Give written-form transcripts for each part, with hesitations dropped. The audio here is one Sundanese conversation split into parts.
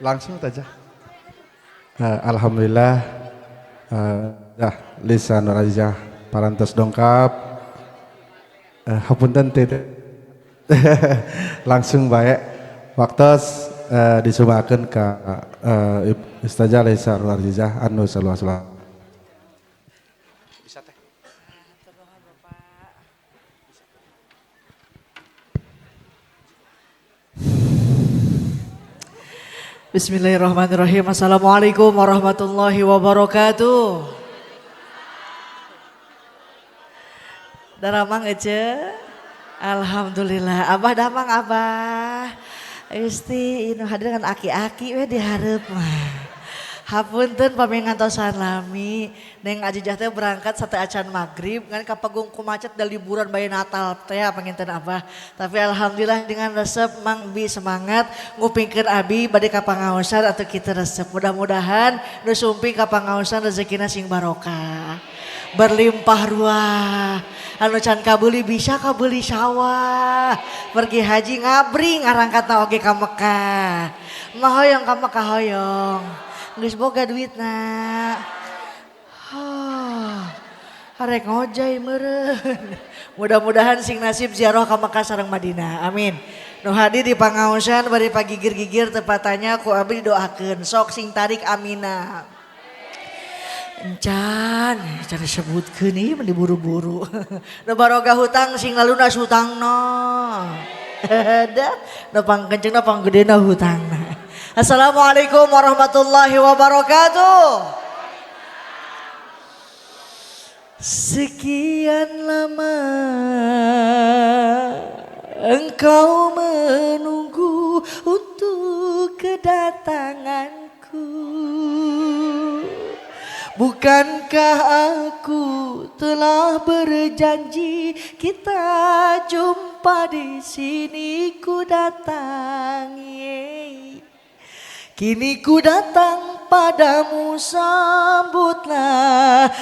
Langsung saja. Alhamdulillah dah Lisa Nurazizah parantos dongkap. Hapunten teh langsung baik waktu disumakeun ka Ustazah Lisa Nurazizah anu saluas-luas. Bisa teh. Bismillahirrahmanirrahim. Assalamualaikum warahmatullahi wabarakatuh. Daramang Ece. Alhamdulillah. Abah damang abah. Isti inu hadir dengan aki-aki we dihareup mah. Hapunten pami ngantosan lami. Neng Ajijah teh berangkat sate acan maghrib kan kapagung ku macet da liburan bayi Natal teh panginten abah. Tapi alhamdulillah dengan resep Mang Bi semangat ngupingkeun abi bade ka pangaosan atau kita resep. Mudah-mudahan nu sumping ka pangaosan rezekina sing barokah. Berlimpah ruah. Anu can kabeuli bisa kabeuli sawah. Pergi haji ngabring arangkatna oge ka Mekah. Mah hoyong ka Mekah hoyong. Geus boga duitna. Huh, arek ngojay meureun. Mudah-mudahan sing nasib ziarah ka Mekah sareng Madinah. Amin. Nu hadir di pangaosan bari pagigir-gigir tepatanya ku abdi doakeun sok sing tarik amina. Encan, can disebutkeun ieu mah diburu-buru. Nu baroga hutang sing lalunas hutangna. Dah, nu pangkencengna panggedena hutangna. Assalamualaikum warahmatullahi wabarakatuh. Sekian lama engkau menunggu untuk kedatanganku. Bukankah aku telah berjanji kita jumpa di sini ku datang. Kini ku datang padamu, sambutlah,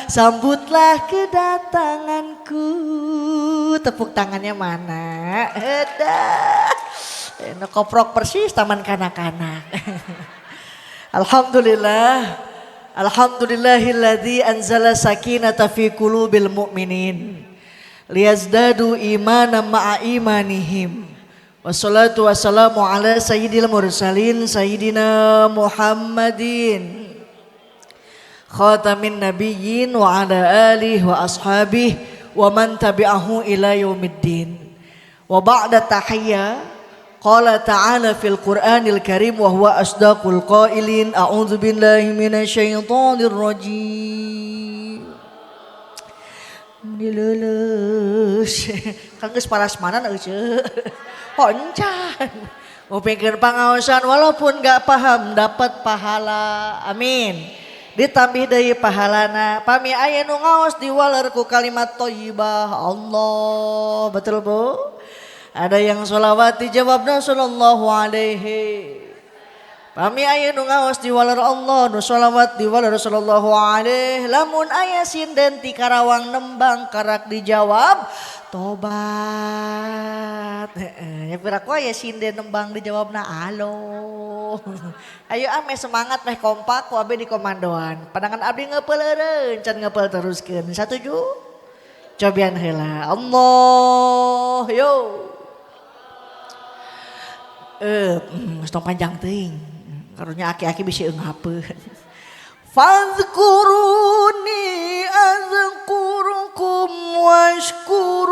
sambutlah kedatanganku. Tepuk tangannya mana? Edah. Enak koprok persis taman kanak-kanak. Alhamdulillah. Alhamdulillahilladzi anzala sakinata fi qulubil mu'minin liyazdadu imanan ma'a imanihim. Wassalatu wassalamu ala sayyidil mursalin sayyidina Muhammadin khatamin nabiyyin wa ala alihi wa ashabihi wa man tabi'ahu ila yaumiddin. Wa ba'da tahiyya qala ta'ala fil Qur'anil Karim wa huwa asdaqul qailin, a'udzu billahi minasyaitonir rajim. Dileuleus. Kan geus parasmanan euceu. Honcan. Ngupingkeun pangaosan walaupun gak paham dapat pahala. Amin. Ditambih deui pahalana. Pami aya nu ngaos diwaler ku kalimat thayyibah. Allah. Betul Bu? Ada yang sholawat dijawabna sallallahu alaihi. Pami aya nu ngaos diwaler Allah, nu sholawat diwaler sallallahu alaihi. Lamun aya sinden ti Karawang nembang karak dijawab tobat. Heeh, ya piraku aya sinden nembang dijawabna alo. Ayo ame semangat meh kompak ku abdi di komandoan. Pandangan abdi ngeupeul eureun can ngeupeul teruskeun. Satuju? Cobian heula. Allah yo. Tong panjang teuing. Karunya aki-aki bisa eunghapeun. Fadhkuruni azkurukum washkuruli.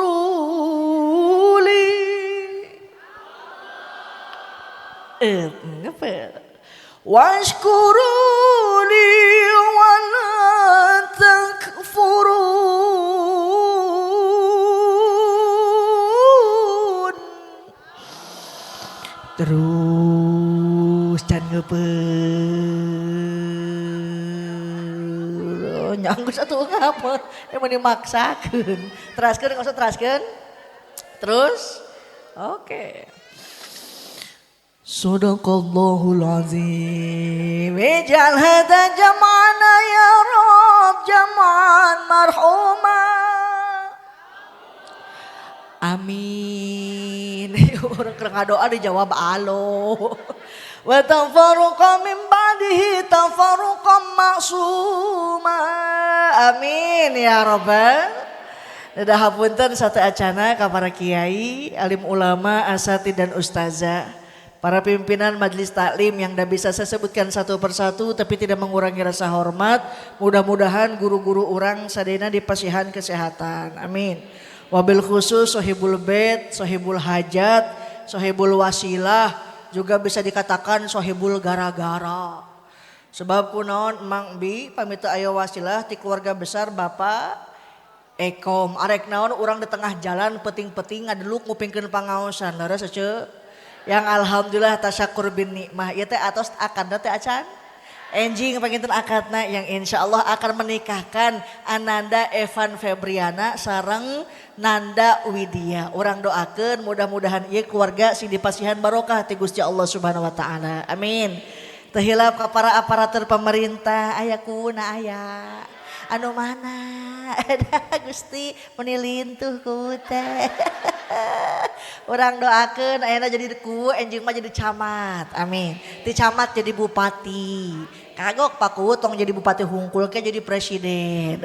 Ngapa? Washkuruli wala takfurun. Terus can ngeupeul. Nyanggus atuh ngapa? Emang dimaksakeun. Teraskeun enggak usah teraskeun. Terus? Oke. Sadaqallahul azim. Ij'al hadza jam'ana ya Rabb jam'an marhuma. Amin. Orang keur ngadoa dijawab alo. Wa tafarruqa min ba'dihi tafarruqan ma'suma. Amin ya rabbal. Dadah hapunten satu acana ka para kiai, alim ulama, asatid dan ustazah, para pimpinan majelis taklim yang tidak bisa saya sebutkan satu persatu tapi tidak mengurangi rasa hormat. Mudah-mudahan guru-guru urang sadayana dipasihan kesehatan. Amin. Wabil khusus sohibul bait, sohibul hajat, sohibul wasilah, juga bisa dikatakan sohibul gara-gara. Sebab kunaon Mang Bi pamit aya wasilah ti keluarga besar Bapak Ekom. Arek naon urang di tengah jalan peting-peting ngadeluk ngupingkeun pangaosan leres ece. Yang alhamdulillah tasyakur bin nikmah ieu teh atos akadna teh acan. Enjing panginten akadna yang insyaallah akan menikahkan Ananda Evan Febriana sareng Nanda Widya. Urang doakeun mudah-mudahan ieu keluarga sing dipasihan barokah ti Gusti Allah Subhanahu wa taala. Amin. Teu hilap ka para aparatur pemerintah aya kuna aya. Anu mana? Eta Gusti meni lintuh ku teh. Urang doakeun ayeuna jadi ku enjing mah jadi camat. Amin. Ti camat jadi bupati. Kagok Pak Kuwu tong jadi bupati hungkul ke jadi presiden.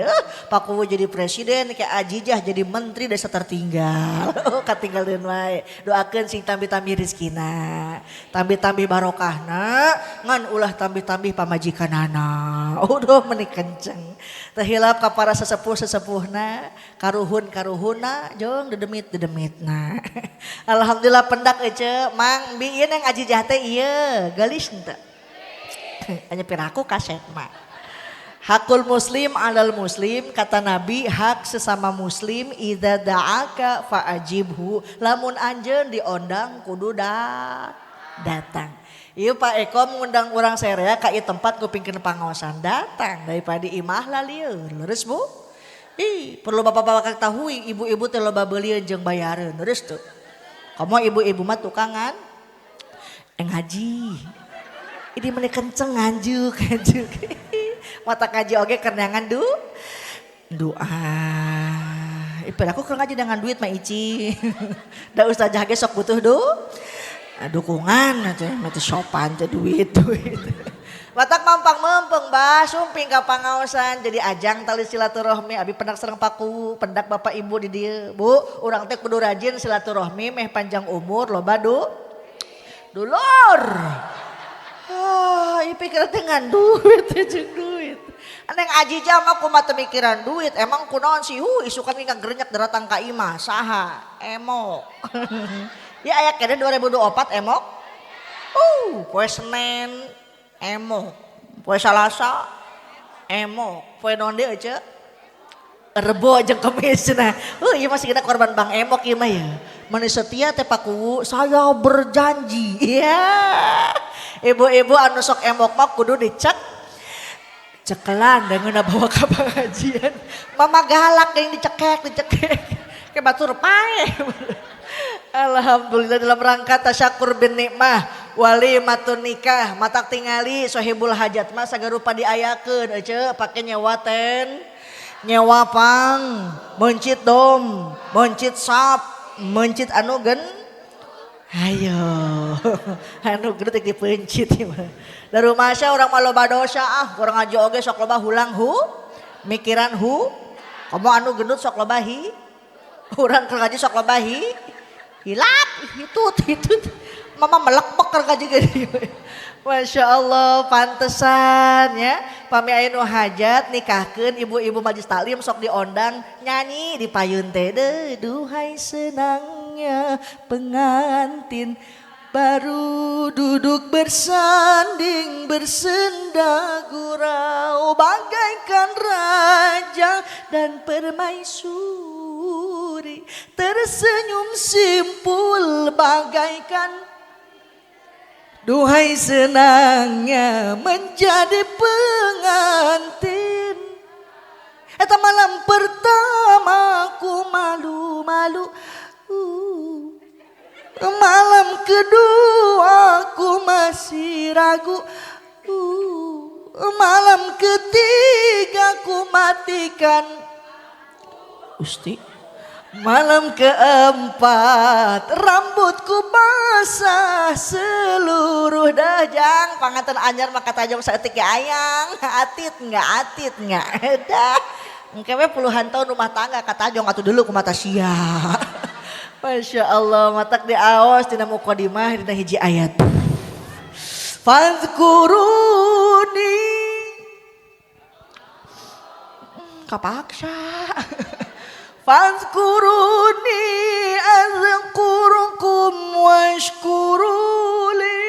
Pak Kuwu jadi presiden ke Ajijah jadi menteri desa tertinggal. Katinggalin wae. Doakeun sing tambih-tambih rezekina, tambih-tambih barokahna, ngan ulah tambih-tambih pamajikanana. Udah meni kenceng. Teu hilap ka para sesepuh-sesepuhna, karuhun-karuhunna jeung dedemit-dedemitna. Alhamdulillah pendak ece Mang Bi ieu neng Ajijah teh ieu geulis henteu. Hanya piraku kaset mah. Hakul muslim alal muslim, kata Nabi, hak sesama muslim idza da'aka fa'ajibhu, lamun anjeun diondang kudu datang. Ieu Pak Eko mengundang urang serea ka ieu tempat kupingkeun pangaosan datang daripada imah lalieun. Leres Bu? Ih, perlu bapak-bapak ketahui ibu-ibu teh loba beulieun jeung bayareun. Leres teu? Komo ibu-ibu mah tukangan ngaji. Ini meni kenceng nganjuk, nganjuk. Mata ngaji oge keur neangan doa. Ipir aku keur ngaji dengan duit mah Ici. Da ustazah ge sok butuh dukungan atuh mah teu sopan teh duit duit. Matak mampang mempeng bah sumping ka pangaosan jadi ajang tali silaturahmi abi pendak sareng Paku, pendak bapak ibu di dieu. Bu, urang teh kudu rajin silaturahmi meh panjang umur loba dulur. Ah, ieu pikiran teh ngan duit jeung duit. Neng Ajijah mah kumaha teu mikiran duit, emang kunaon sih isukan ge ngagrenyek daratang ka imah saha? Emok. Ya aya keneh 2024 emok. Poe Senin emok, poe Salasa emok, poe naon deui ece? Rebo jeung Kemis cenah. Ieu masih kena korban Bang Emok ieu mah ya. Mani setia teh Pak Kuwu, saya berjanji. Iya. Ibu-ibu anu sok emok mah kudu dicek cekelan dengan bawa ke pengajian. Mama galak yang dicekek, dicekek. Kayak batur pae. Alhamdulillah dalam rangka tasyakur bin nikmah wali matun nikah matak tingali sohibul hajat mah sagarupa diayakeun ece pake nyewa ten, nyewa pang, mencit dom, mencit sap, mencit anu gen. Ayo, anu gendut dipencit ieu mah. Da rumasa urang mah loba dosa ah, urang ngaji oge sok loba hulang hu, mikiran hu, komo anu gendut sok loba hi, urang keur ngaji sok loba hi, hilap, hitut, hitut. Mama melekpek keur ngaji ge. Masya Allah, pantesan ya. Pami aya nu hajat nikahkeun ibu-ibu majlis taklim sok diondang nyanyi di payun teh. Duhai senangnya pengantin baru duduk bersanding bersenda gurau bagaikan raja dan permaisuri tersenyum simpul bagaikan duhai senangnya menjadi pengantin. Eta malam pertama ku malu-malu. Malam kedua ku masih ragu. Malam ketiga ku matikan Usti. Malam keempat rambutku basah. resah seluruh dajang panganten anyar maka tajam saeutik ge ayang atit enggak dah engke we puluhan tahun rumah tangga katajong atuh dulu ku mata sia. Masya Allah matak diaos dina mukadimah dina hiji ayat. Fadhkuruni kapaksa. Fadhkuruni azkurkum washkuruli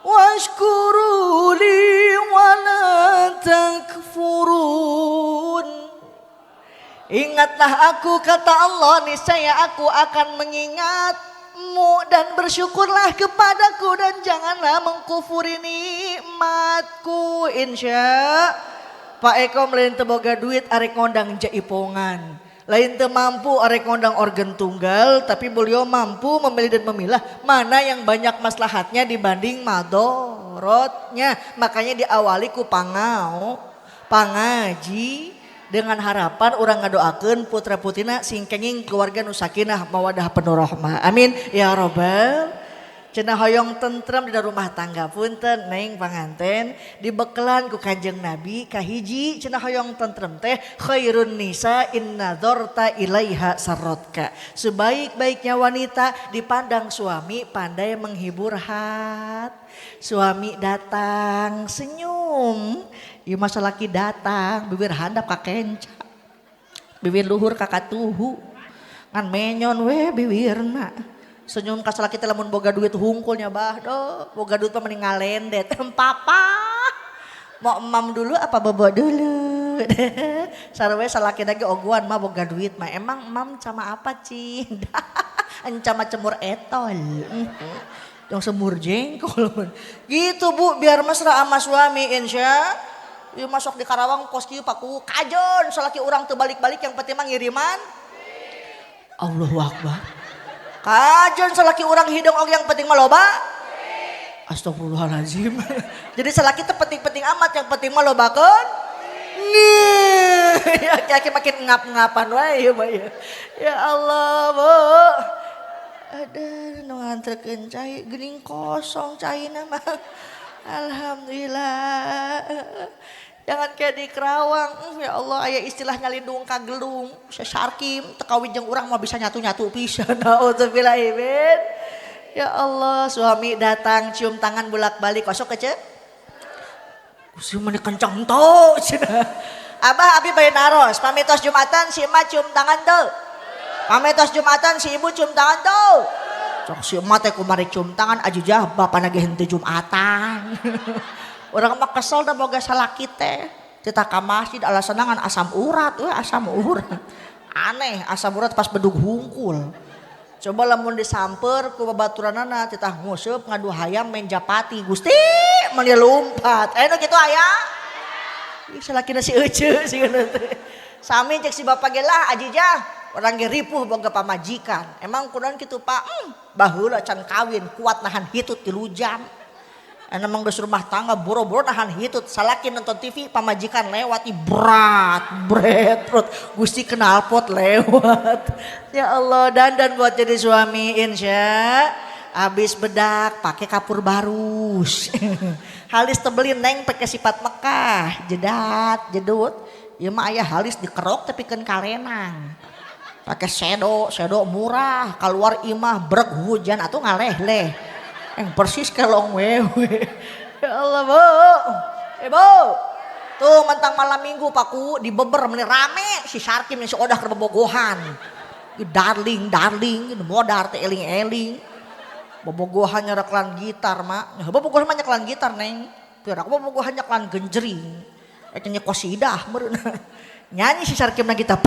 washkuruli wala takfurun. Ingatlah aku kata Allah, niscaya aku akan mengingatmu dan bersyukurlah kepadaku dan janganlah mengkufuri nikmatku. Insya Pak Eko lain teu boga duit arek ngondang jaipongan, lain teu mampu arek ngondang organ tunggal, tapi beliau mampu memilih dan memilah mana yang banyak maslahatnya dibanding madorotnya. Makanya diawali ku pangao, pangaji dengan harapan orang ngadoakeun putra putrina sing kenging keluarga nu sakinah mawadah penuh rahmah. Amin ya robbal. Cenah hoyong tentrem di rumah tangga punten neng panganten dibekelan ku Kanjeng Nabi kahiji cenah hoyong tentrem teh khairun nisa in nadzarta ilaiha sarrotka. Sebaik-baiknya wanita dipandang suami pandai menghibur hat. Suami datang senyum, ieu mah salaki datang bibir handap ka kenca. Bibir luhur ka katuhu. Ngan menyon we bibirna. Senyum ka salaki teh lamun boga duit hungkulnya bah do, boga duit mah mending ngalendet. Papa mau emam dulu apa bobo dulu? Sarwe salaki lagi oguan mah boga duit mah emang emam sama apa cing? Encama cemur etol. Yang semur jengkol. Gitu Bu, biar mesra sama suami insya. Ieu masuk di Karawang kos kieu paku kajon salaki urang teu balik-balik yang penting mah ngiriman. Allahu Akbar. Kajon salaki urang hidung oge yang penting mah loba. Astagfirullahalazim. Jadi salaki teu penting-penting amat yang penting mah lobakeun. Nih, aki-aki makin ngap-ngapan wae ieu mah ya. Ya Allah, Bu. Ada nu nganterkeun cai geuning kosong caina mah. Alhamdulillah. Jangan kayak di Kerawang, ya Allah aya istilah nyalindung kagelung, sesarkim teu kawin jeung urang mah bisa nyatu-nyatu pisan. Nauzubillah min. Ya Allah, suami datang cium tangan bolak-balik kosok kece. Gusti mah kencang teu cenah. Abah abi bade naros, pamitos Jumatan si emak cium tangan teu. Pamitos Jumatan si ibu cium tangan teu. Cok si emak teh kumari cium tangan ajujah bapana ge henteu Jumatan. Urang mah kesel da boga salaki teh. Tita ka masjid alasan ngan asam urat, we asam urat. Aneh, asam urat pas bedug hungkul. Coba lamun disamper ku babaturanana titah nguseup ngadu hayam main japati. Gusti mah lompat. Eh nu kitu aya. Ih salakina si euceu sieun teh. Sami cek si bapak ge lah ajijah, urang ge ripuh boga pamajikan. Emang kunaon kitu Pak? Baheula can kawin kuat nahan hitut 3 jam. Emang geus rumah tangga boro-boro nahan hitut salaki nonton TV pamajikan lewat berat bret perut Gusti knalpot lewat. Ya Allah dandan buat jadi suami insya. Habis bedak pakai kapur barus. Halis tebelin neng pakai sifat Mekah jedat jedut. Ieu mah aya halis dikerok tapi keun kalenang. Pakai sedo, sedo murah keluar imah brek hujan atuh ngaleh-leh. Yang persis kelong wewe. Ya Allah Bu. Bu. Tuh mentang malam minggu paku di beber meni rame si Sarkim si Odah keur bobogohan. Darling, darling, modar teh eling-eling. Bobogohan nyereklan gitar mak. Bobogohan mah nyeklan gitar neng. Pira bobogohan nyeklan genjering. Eta nya qasidah meureun. Nyanyi si Sarkim na gitar.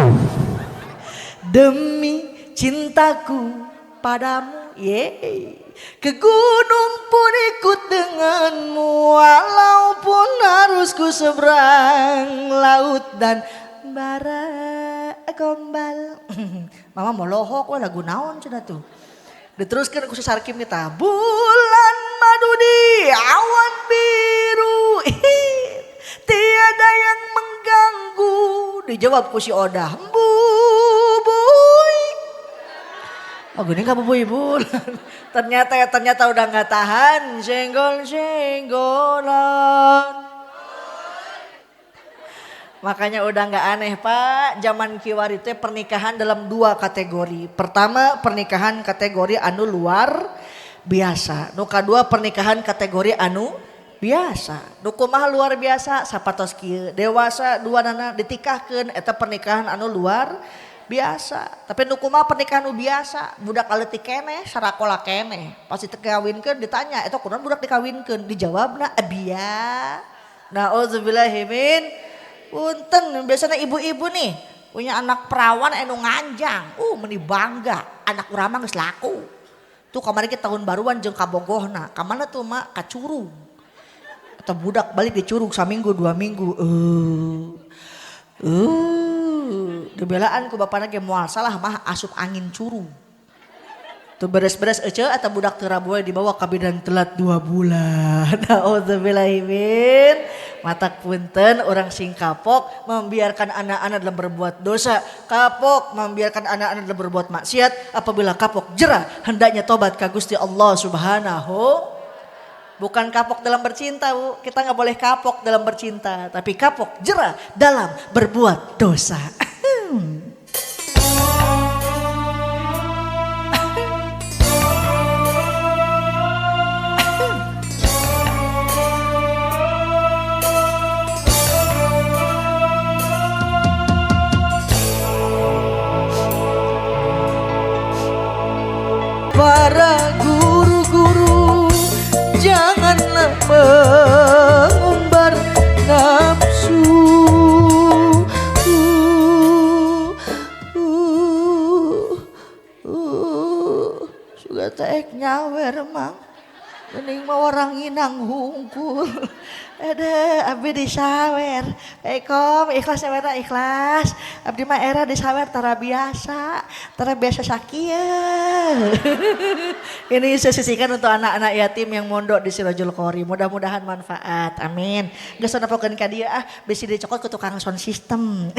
Demi cintaku padamu, yeay. Ke gunung pun ikut denganmu, walaupun harus ku seberang laut dan bara gombal. Mama mau lohok, wah lagu naon cenah tuh. Diteruskan ku si Sarkim kita. Bulan madu di awan biru, tiada yang mengganggu. Dijawab ku si Odah, bubuy. Oh gini kabubuy-bulan. Ternyata udah nggak tahan. Senggol-senggolan. Makanya udah nggak aneh Pak, zaman kiwari itu pernikahan dalam dua kategori. Pertama pernikahan kategori anu luar biasa. Nu kadua pernikahan kategori anu biasa. Nu kumaha luar biasa sapatos kieu. Dewasa dua nana ditikahkeun eta pernikahan anu luar biasa. Tapi nu kumaha pernikahan nu biasa, budak aleutik keneh, sarakola keneh. Pasti dikawinkeun ditanya, eta kunaon budak dikawinkeun? Dijawabna biasa. Nauzubillahimin. Punten, biasanya ibu-ibu nih punya anak perawan anu nganjang, meni bangga, anak urang mah geus laku. Tuh kamari kita tahun baruan jeung kabogohna, ka mana tuh mak? Ka Curug. Atau budak balik di Curug saminggu 2 minggu. Dibelaan ku bapana ge moal salah mah asup angin Curug. Tuh beres-beres ece atau budak teu raboe dibawa ka bidan telat 2 bulan. Nauzubillahimin. Matak punten orang sing kapok membiarkan anak-anak dalam berbuat dosa, kapok membiarkan anak-anak dalam berbuat maksiat. Apabila kapok jera, hendaknya tobat ka Gusti Allah Subhanahu. Bukan kapok dalam bercinta, Bu. Kita nggak boleh kapok dalam bercinta, tapi kapok jera dalam berbuat dosa. Para guru-guru janganlah mengumbar nafsu. Sudah tek nyawer mang, mending mah orang inang hungkul. Ada abdi disawer, Ekom ikhlas sawerna ikhlas. Abdi mah era disawer tara biasa sakieu. Ini saya sisihkan untuk anak-anak yatim yang mondok di Sirajul Qori. Mudah-mudahan manfaat. Amin. Geus napokeun ka dieu ah, bisi dicokot ku tukang sound system.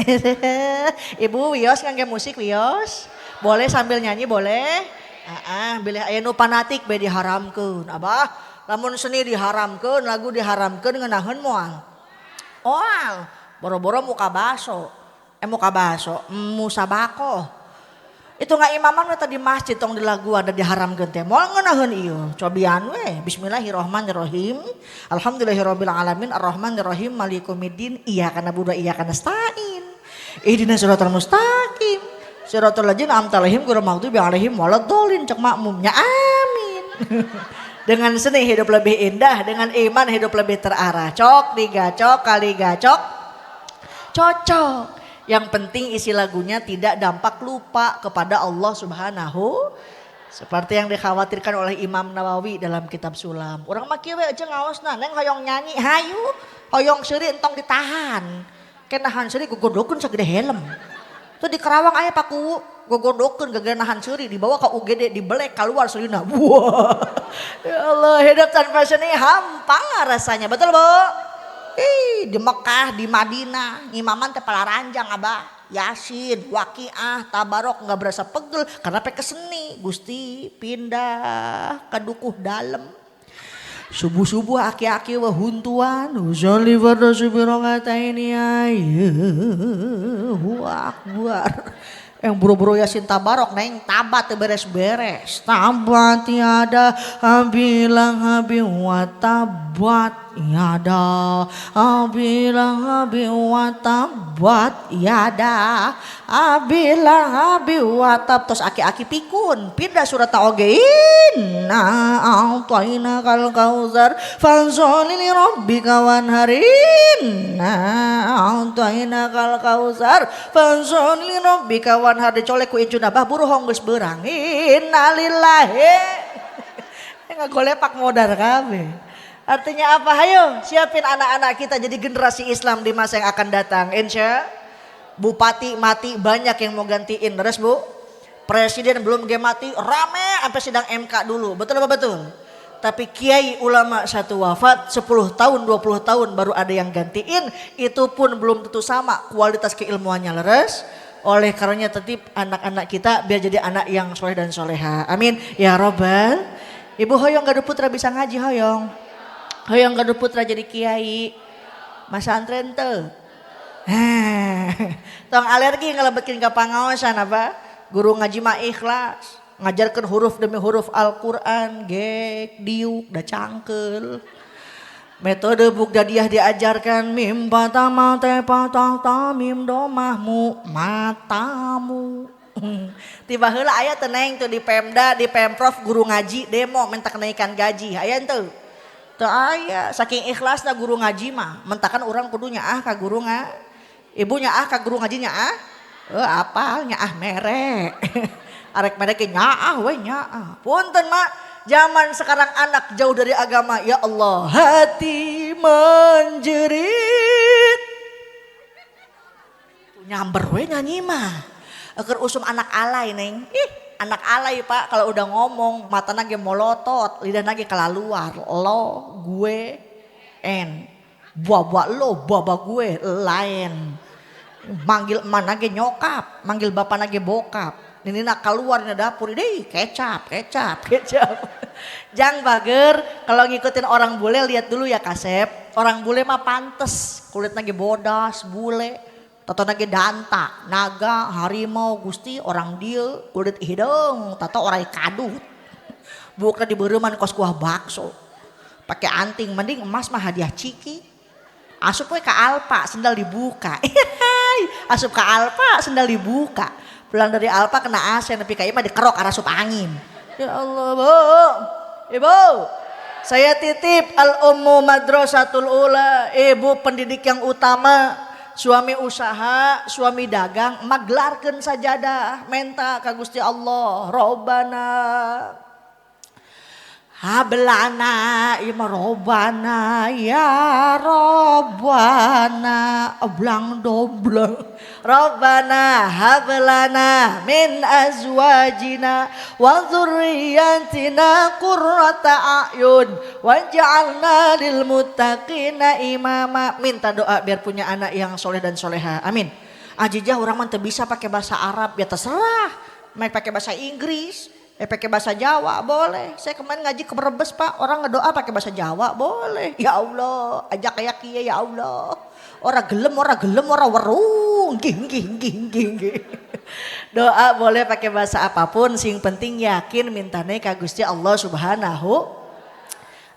Ibu wios ngangge musik wios. Boleh sambil nyanyi boleh. Heeh, bilih aya nu fanatik be diharamkeun. Abah, lamun seni diharamkeun, lagu diharamkeun ngeunaheun moal. Moal, boro-boro muka baso. Muka baso, musabaqoh. Itu nggak imaman we tadi masjid tong di lagu ada diharamkeun teh. Moal ngeunaheun ieu. Cobian we. Bismillahirrahmanirrahim. Alhamdulillahirabbil alamin arrahmanirrahim maliki yaumiddin. Iyyaka na'budu wa iyyaka nasta'in. Ihdinas siratal mustaqim. Siratal ladzina an'amta alaihim ghairil maghdubi alaihim waladdallin. Cek makmumnya amin. Dengan seni hidup lebih indah, dengan iman hidup lebih terarah. Cok digacok kali gacok cocok. Yang penting isi lagunya tidak dampak lupa kepada Allah Subhanahu. Seperti yang dikhawatirkan oleh Imam Nawawi dalam kitab Sulam. Urang mah kieu we aja ngaosna, neng hoyong nyanyi hayu, hoyong seuri entong ditahan. Kenahan seuri gogodokeun sagede helm. Tuh di Karawang aya Paku gogodokeun gara-gara nahan seuri dibawa ke UGD dibelek keluar seurina. Wah. Ya Allah, hidup tanpa seni hampa rasanya. Betul, Bu? Ih, di Mekah, di Madinah, ngimaman teh palaranjang abah. Yasin, Waqiah, Tabarok enggak berasa pegel karena pek seni. Gusti pindah ke dukuh dalem. Subuh-subuh aki-aki wah huntuan. Usolli fardhu subuh rakaataini Allahu akbar. Yang buru-buru Yasin Tabarok neng tabat beres-beres. Tabat tiada bilang habi wa tabat yada bilang habi wa tabat yada bilang habi wa tab. Terus aki-aki pikun pindah surat oge inna a'tayna kal kautsar fansholli li rabbika wanhar inna a'tayna kal kautsar fansholli li rabbika wanhar. Dicolek ku incun abah buruh geus beurang innalillahi. Ngagolepak modar kabeh. Artinya apa? Hayo siapin anak-anak kita jadi generasi Islam di masa yang akan datang. Insya bupati mati banyak yang mau gantiin, terus Bu? Presiden belum ge mati rame sampai sidang MK dulu. Betul apa betul? Tapi kiai ulama satu wafat 10 tahun 20 tahun baru ada yang gantiin, itu pun belum tentu sama kualitas keilmuannya, leres. Oleh karenanya tetip anak-anak kita biar jadi anak yang soleh dan soleha. Amin ya robbal. Ibu hoyong gaduh putra bisa ngaji hoyong. Hoyong gaduh putra jadi kiai. Masa antren teu. Tong alergi ngelebetkeun ka pangaosan apa? Guru ngaji mah ikhlas. Ngajarkan huruf demi huruf Al-Quran, gek, diuk, da cangkel. Metode bugdadiah diajarkan mim patah mate patah tamim domahmu matamu. Tiba heula aya teu neng tuh di Pemda, di Pemprov guru ngaji demo minta kenaikan gaji. Aya henteu? Teu aya, saking ikhlasna guru ngaji mah, mentakan urang kudu nyaah ka guru nga. Ibu nyaah ka guru ngaji nyaah? Apal nyaah mere. Arek mereka nyaah we nyaah. Punten mak, zaman sekarang anak jauh dari agama. Ya Allah, hati menjerit. Nyamber we nyanyi mah. Keur usum anak alay neng. Ih, anak alay pak kalau udah ngomong matana ge molotot, lidahna ge kalaluar. Lo, gue, en. Bawa lo, bawa gue, lain. Manggil mana ge nyokap, manggil bapak na ge bokap. Ini nak keluar di dapur, deh kecap, kecap, kecap. Jang bager, kalau ngikutin orang bule lihat dulu ya kasep. Orang bule mah pantes, kulitnya ge bodas, bule. Tato ge danta, naga, harimau, gusti, orang dia, kulit hidung, tato orang kadut. Bukan di beureuman kos kuah bakso. Pakai anting, mending emas mah hadiah ciki. Asup we ka Alfa, sendal dibuka. Asup ka Alfa, sendal dibuka. Pulang dari Alfa kena AC, tapi kayaknya mah dikerok arah sup angin. Ya Allah, Bu. Ibu, saya titip al-ummu madrasatul ula, ibu pendidik yang utama, suami usaha, suami dagang, maglarkeun sajadah, menta ka Gusti Allah, Robbana hablana ya Robbana ya Robbana oblang doblang Robbana hablana min azwajina wa dzurriyyatina qurrata a'yun waj'alna lil muttaqina imama. Minta doa biar punya anak yang soleh dan soleha. Amin. Ajijah orang mah teu bisa pakai bahasa Arab ya terserah. Mek pakai bahasa Inggris. Pakai bahasa Jawa boleh. Saya kemarin ngaji ke Brebes pak, orang ngedoa pakai bahasa Jawa boleh. Ya Allah, ajak kayak kieu ya Allah. Ora gelem, ora gelem, ora weruh. Nggih, nggih, nggih, nggih, nggih. Doa boleh pakai bahasa apapun, sing penting yakin mintane ka Gusti Allah Subhanahu.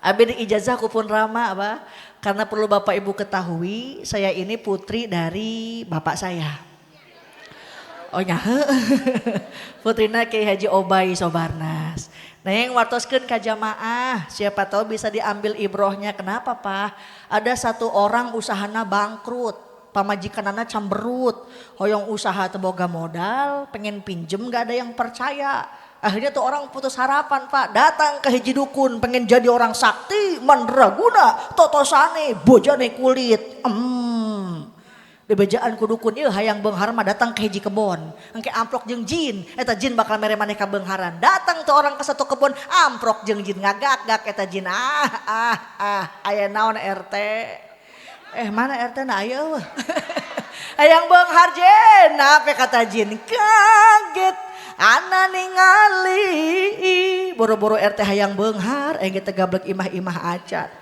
Abi di ijazah ku pun rama, Abah. Karena perlu Bapak Ibu ketahui, saya ini putri dari bapak saya. Oh nya, putrina Kiai Haji Obay Sobarnas. Neng wartoskeun ka jamaah, siapa tahu bisa diambil ibrohnya. Kenapa Pak? Ada satu orang usahana bangkrut, pamajikanana camberut, hoyong usaha teu boga modal, pengen pinjem gak ada yang percaya. Akhirnya tuh orang putus harapan Pak, datang ke hiji dukun, pengen jadi orang sakti, mandraguna, totosane, bojane kulit. Dibejaan ku dukun ieu hayang beunghar mah datang ke hiji kebon. Engke amplok jeung jin, eta jin bakal mere maneh ka beungharan. Datang tuh orang ke satu kebon, amplok jeung jin ngagak-gak eta jin. Aya naon RT? Mana RT na aya eueuh. Hayang beunghar jin, apa kata jin? Kaget ana ningali. Boro-boro RT hayang beunghar, engke teh gablek imah-imah acan.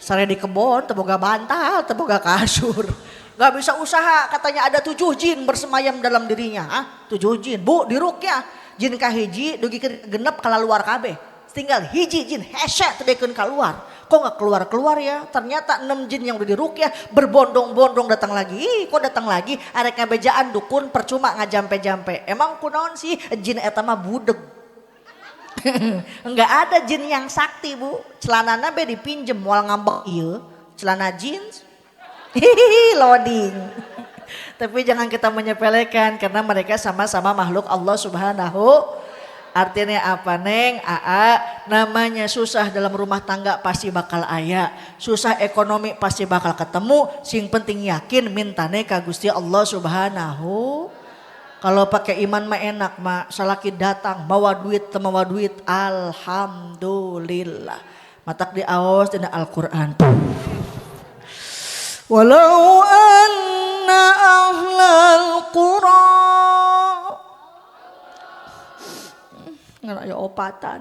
Sare di kebon teu boga bantal, teu boga kasur. Gak bisa usaha, katanya ada 7 jin bersemayam dalam dirinya. Ah, 7 jin, bu dirukyah. Jin kahiji dugi genep kalaluar kabeh. Tinggal hiji jin hese teu dekeun keluar. Kok gak keluar-keluar ya? Ternyata 6 jin yang udah dirukyah berbondong-bondong datang lagi. Ih, kok datang lagi? Arek ngabejaan dukun percuma ngajampe-jampe. Emang kunaon sih jin eta mah budeg. Enggak ada jin yang sakti, Bu. Celanana be dipinjem moal ngambek ieu, celana jeans. Hihihi, loading. Tapi jangan kita menyepelekan karena mereka sama-sama makhluk Allah Subhanahu. Artinya apa neng? Aa, namanya susah dalam rumah tangga pasti bakal aya. Susah ekonomi pasti bakal ketemu. Sing penting yakin mintane ka Gusti Allah Subhanahu. Kalau pakai iman mah enak mah. Salaki datang bawa duit teu mawa duit, alhamdulillah. Matak diaos dina Al-Qur'an. Walau anna ahlal qura Ngan aya opatan.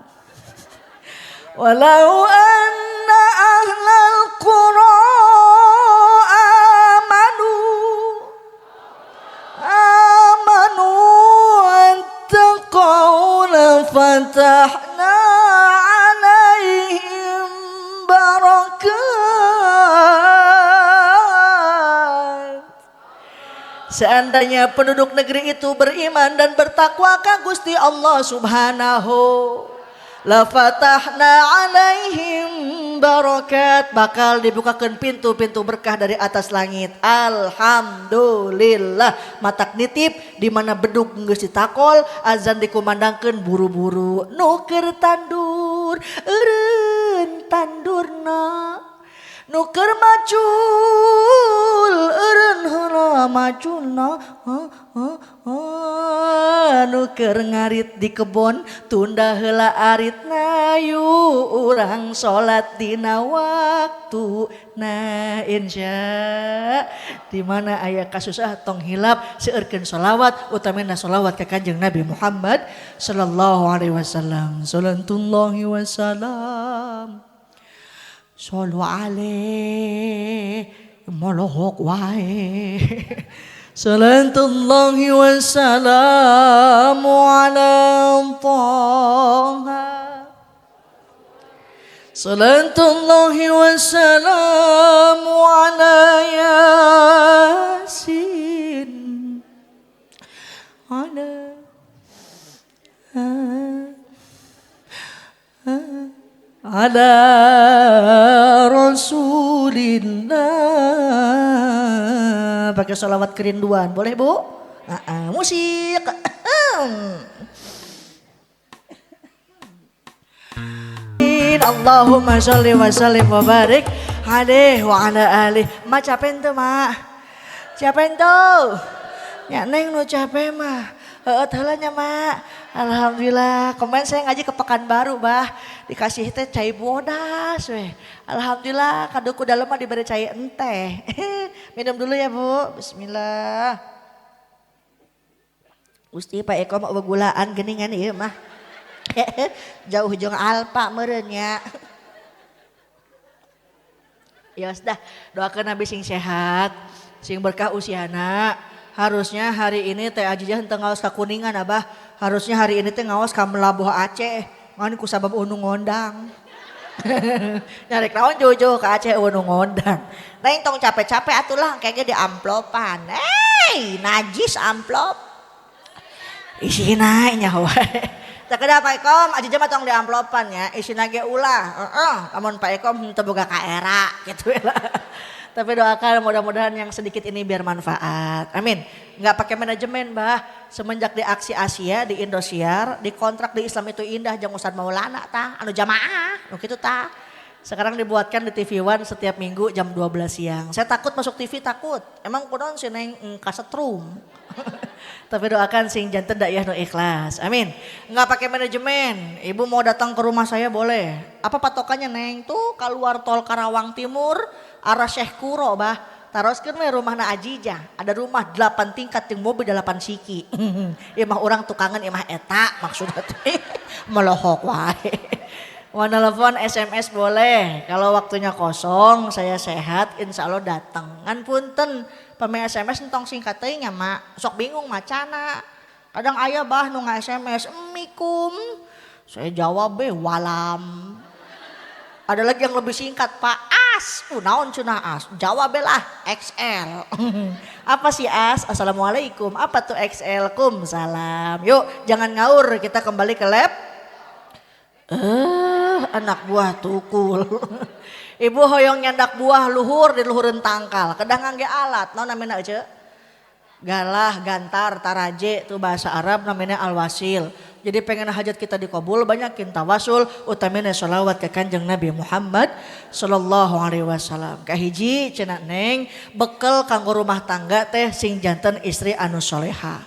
Walau anna ahlal qura amanu wattaqau lafatahna alaihim barakat. Seandainya penduduk negeri itu beriman dan bertakwa ka Gusti Allah Subhanahu, la fatahna alaihim barakat, bakal dibukakan pintu-pintu berkah dari atas langit. Alhamdulillah. Matak nitip di mana bedug geus ditakol, azan dikumandangkeun buru-buru. Nu keur tandur eureun tandurna, nu keur macul eureun heula maculna, nu keur ngarit di kebon tunda heula aritna, yu urang salat dina waktu. Nah insya di mana aya kasusah tong hilap seueurkeun sholawat, utamina sholawat ka Kanjeng Nabi Muhammad sallallahu alaihi wasallam. Salatullahi wasalam shollu alaih molohok wae. Salatullahi wassalamu ala Taha. Salatullahi wassalamu ala Yasin. Ala ala Rasulillah. Pakai sholawat kerinduan boleh bu? Musik. Allahumma sholli wa sallim wa barik alaihi wa ala alihi. Ma capek tuh ma? Capek tuh? Ya neng nu capek mah. Heeh heula nya mak. Alhamdulillah, kemarin saya ngaji ke Pekanbaru bah, dikasih teh cai bodas weh. Alhamdulillah, kaduku dalem mah diberi cai enteh. Minum dulu ya bu, bismillah. Gusti Pak Eko mau gulaan geningan ieu mah. Jauh jeung Alfa meureun nya. Ya sudah, doakeun Nabi sing sehat, sing berkah usiana. Harusnya hari ini teh Ajijah henteu ngaos ka Kuningan abah. Harusnya hari ini teh ngaos ka Melabuh Aceh. Ngan ku sabab unu ngondang. Nyarek naon jauh-jauh ke Aceh unu ngondang. Neng tong capek-capek atulah kayaknya di amplopan. Hey, najis amplop. Isina nya wae. Teu kedah Pak Ekom, Ajijah mah tong di amplopan ya. Isina ge ulah. Heeh, lamun Pak Ekom henteu boga ka era gitu lah. Tapi doakan mudah-mudahan yang sedikit ini biar manfaat. Amin. Nggak pakai manajemen bah. Semenjak di Aksi Asia, di Indosiar, di kontrak di Islam itu indah. Jang Ustadz Maulana tah, anu jamaah, nu kitu tah. Sekarang dibuatkan di TV One setiap minggu jam 12 siang. Saya takut masuk TV takut. Emang kunaon sih neng kasetrum. Tapi doakan sing janten dakwah nu ikhlas. Amin. Nggak pakai manajemen. Ibu mau datang ke rumah saya boleh. Apa patokannya neng? Tuh keluar tol Karawang Timur arah Syekh Kuro bah. Taroskeun we rumahna Ajijah. Ada rumah 8 tingkat jeung mobil 8 siki. Imah urang tukangan imah eta maksudna teh. Melohok wae. Mau telepon SMS boleh. Kalau waktunya kosong, saya sehat, insya Allah datang. Ngan punten, pame SMS entong singkat teuing nya mak. Sok bingung macana. Kadang aya bah nu nga-SMS, "Emikum." Saya jawab be walam. Ada lagi yang lebih singkat, Pak As. Naon cenah As? Jawab be lah XL. Apa sih As? Assalamualaikum. Apa tuh XL? Kum salam. Yuk, jangan ngaur, kita kembali ke lab. Anak buah tukul. Ibu hoyong nyandak buah luhur di luhureun tangkal. Kedah ngangge alat, naon namina ece? Galah, gantar, taraje itu bahasa Arab namanya alwasil. Jadi pengen hajat kita dikabul banyakin tawasul, utamina sholawat ke Kanjeng Nabi Muhammad sallallahu alaihi wasallam. Kahiji cenah neng bekel kanggo rumah tangga teh sing janten istri anu soleha.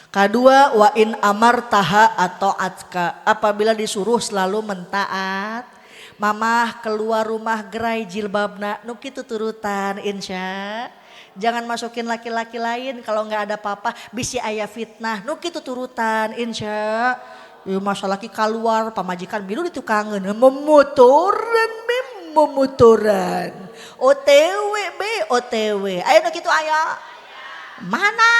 Kedua, wa in amartaha atau atka, apabila disuruh selalu mentaat. Mamah keluar rumah gerai jilbabna nu kitu turutan insya. Jangan masukin laki-laki lain kalau nggak ada papa, bisi aya fitnah nu kitu turutan insya. Ieu mah salaki kaluar pamajikan milu ditukangeun memotoran memotoran. OTW be OTW. Aya nu kitu aya? Mana?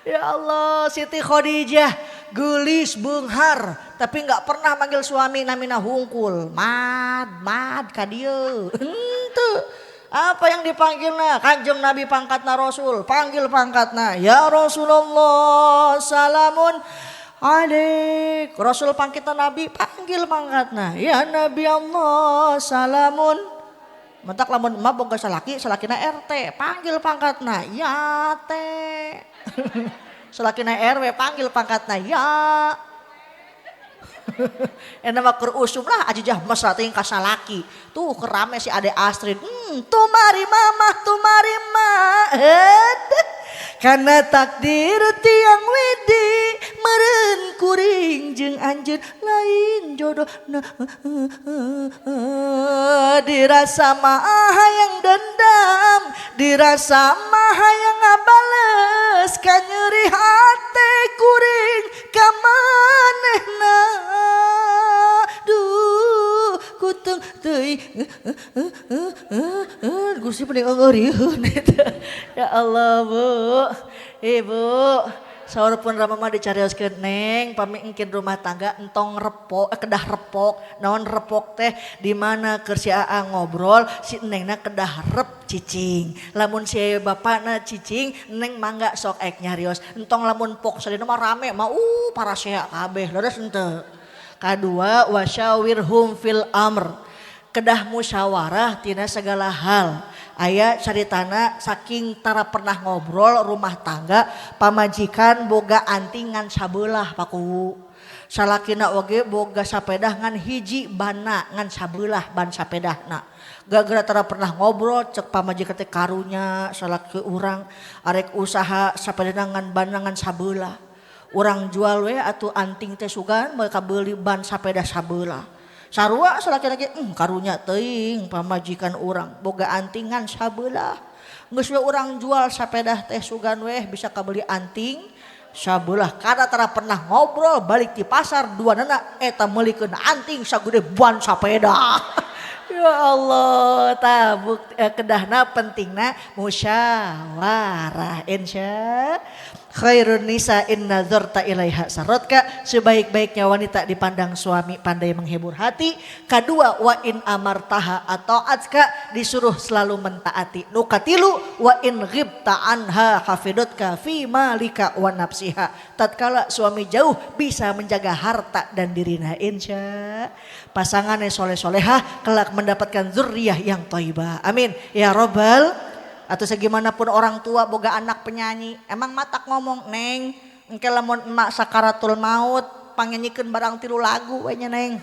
Ya Allah, Siti Khadijah gelis beunghar tapi nggak pernah manggil suami namina hungkul. Mad, mad ka dieu. Henteu. Apa yang dipanggilna? Kanjeng Nabi pangkatna Rasul, panggil pangkatna. Ya Rasulullah, salamun alaik. Rasul pangkatna Nabi, panggil pangkatna. Ya Nabi Allah, salamun. Mentak lamun emak boga salaki, salakina RT, panggil pangkatna. Ya T. Salakina RW, panggil pangkatna. Ya. Enak mah keur usum lah ajijah mesra teh ka salaki. Tuh kerame si Ade Astrid. Tumari mamah, tumari ma. Aduh. Karena takdir tiang wedi meren kuring jeung anjeun lain jodoh. Dirasa mah hayang dendam, dirasa mah hayang ngabales, kanyeri hate kuring ka manehna. Duh, kutung teuing Gusti mending eureun eta. Ya Allah, Bu. Ibu, saur pun rama mah dicarioskeun neng, pami engkin rumah tangga entong repok, kedah repok. Naon repok teh di mana keur si Aa ngobrol, si nengna kedah rep cicing. Lamun si bapakna cicing, neng mangga sok ek nyarios. Entong lamun pok sadina mah rame mah parasea kabeh. Leres henteu. Kadua wasyawirhum fil amr. Kedah musyawarah tina segala hal. Aya caritana saking tara pernah ngobrol rumah tangga pamajikan boga antingan sabelah paku. Salakina oge boga sapedah ngan hiji bana ngan sabelah ban sapedahna. Gara-gara tara pernah ngobrol cek pamajikan teh karunya salaki urang arek usaha sapedahna ngan bana ngan sabelah. Urang jual we atuh anting teh sugan mereka beli ban sapeda sabelah. Sarua salaki-laki karunya teuing pamajikan urang boga antingan sabelah. Geus we urang jual sapedah teh sugan weh bisa kabeli anting sabelah. Karena tara pernah ngobrol balik di pasar dua nana eta meulikeun anting sagede ban sapeda. Ya Allah, tah kedahna pentingna musyawarah insya. Khairun nisa in nazarta ilaiha sarotka, sebaik-baiknya wanita dipandang suami pandai menghibur hati. Kedua wa in amartaha atau atka, disuruh selalu mentaati. Nu katilu wa in ghibta anha hafidatka fi malika wa nafsiha. Tatkala suami jauh bisa menjaga harta dan dirina insya. Pasangannya soleh-solehah kelak mendapatkan zurriyah yang thayyibah. Amin ya robbal. Atau segimanapun orang tua boga anak penyanyi, emang matak ngomong, neng, engke lamun emak sakaratul maut, pangyanyikeun barang 3 lagu we nya neng.